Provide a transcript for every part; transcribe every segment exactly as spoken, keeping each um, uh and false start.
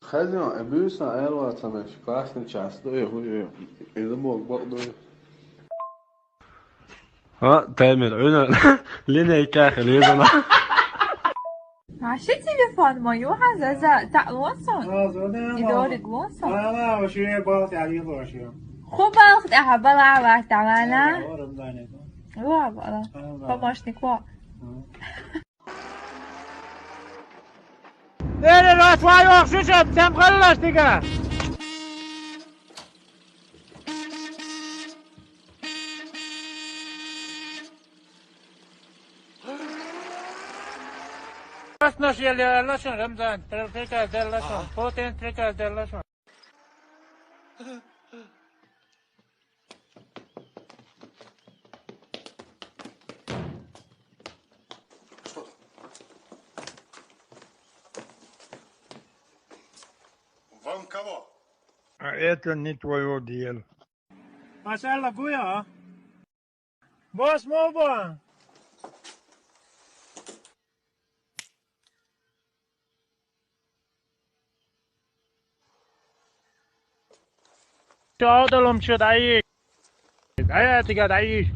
Хазин, а буьйсан аьлла ца меш, классный час ду, э, ху, э, э, замок бак ду. А, таймер, уьна, линейка, хилизана. А ши телефон ма ю хьан, Заза, таӀ лусан? А, Заза, и дориг лусан? А, ва ши балх яли лусан. Ху балх тӀехьа бала ваьтта вана. А, ва Рамзан. Ва бала. А, ва. Помощник ва. А. Эре, рот вай, ох, шу шаб, тем халлаш дига. Ас наш ел яла шун, Рамзан, трил приказ дела шун, Путин приказ дела шун. Что там? Вам кого? А это не твоё дело. Машалла, гуя. Бос моба. Чё, долом чё даешь? Дай я тебя даешь.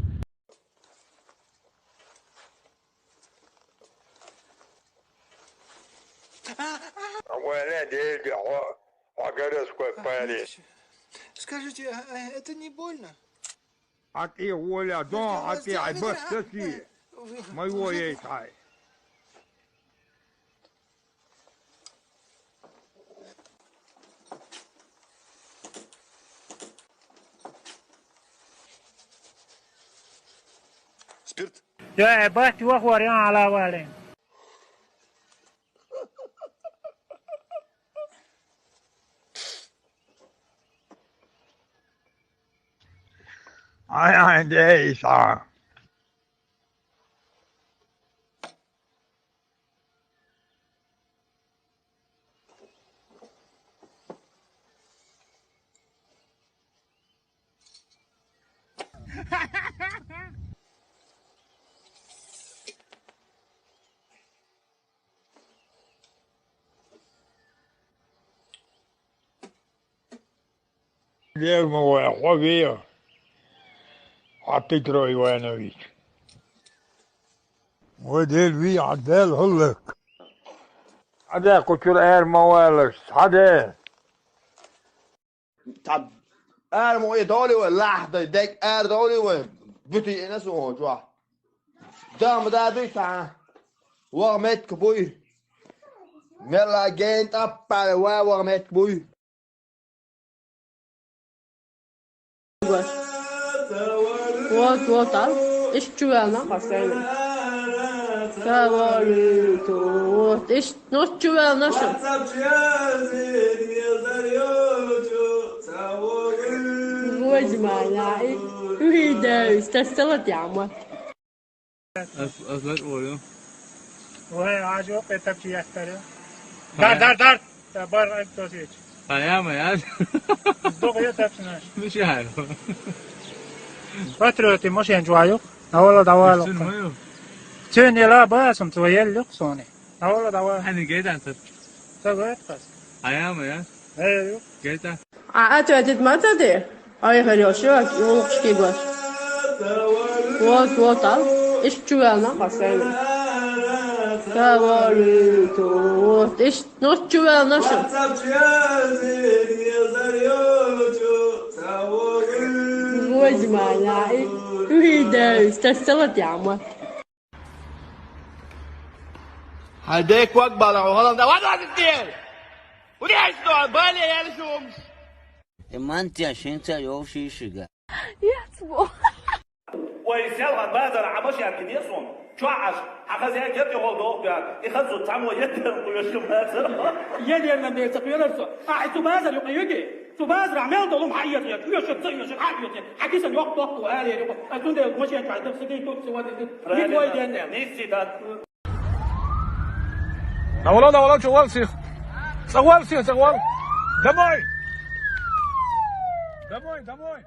А валя дельдя, о, о, городской парень. Скажите, а, а это не больно? А ты, Оля, да, а ты, ай, быстро. Моего ей тай. Спирт? Я, э, бать, вах, вариан, ала, вале. Ай, ай, дей, са. Лермовая, хьо веа, хьо Петро Иванович. Вай дел вий, хьо дел хӀуллак. Хьо де кху чура эр ма валаш, хьо де. Та эр ма вай доли вай, лахь дай, дег эр доли вай, бути ина су хьо чохь. Дам да дуй та. Вах метка буй. Мелла ген таппа, ва вах метка буй. Вот, вот, а? Иштта чу ваьлна, постоянно. Ка валуьйту, вот, иштта, ну, чу ваьлна шу. Возьма, я, и, и да, и стастала тяма. Аз, аз лач вою. Вай, ажу, петап чи ястаре. Дар, дар, дар! Та бар, ай, тосич. Паяма, я. Дог я тапсинаш. Мишай. Патриоти, мошен жваю. Навала, давала. Син мою. Син ела ба, сум твоел люк сони. Навала, давала. Ани гедан тап. Та гайт кас. Паяма, я. Эй, ю. Геда. А, а ту этот мацаде? Ай, хорошо, улучшки гос. Вот, вот, а? Иштта чу ваьлна, постоянно. Ка валуьйту, вот, иштта, ну, чу ваьлна шу. Возьма, я, и, и да, и стастала тяма. Хьай деквак бала, хьо хӀалам да, вада дитер! Удеш до, бале, яли шумш! Э, мантия, шинца, йов шишига. Яц бо. Ой, сел ван базар, а машин кидер сон. Чё аш? Хьа хозяин герти гол дохуяр. И хазу тамо еттер, куёшки базар. Ел ерна бер, ца куёлар со. А, и цу базар юкъа юги. Цу базара мел долум хьаьяц, куьйшуьца, куьйшуьца, хьаьяц. Хьагисан йоккха боккху, алери, а цундела машен чу даккхийту, цу вадийту. Правильно. Нисси дат. Давала, давала, чувал сих. Цавал сих, цавал. Домой. Домой, домой!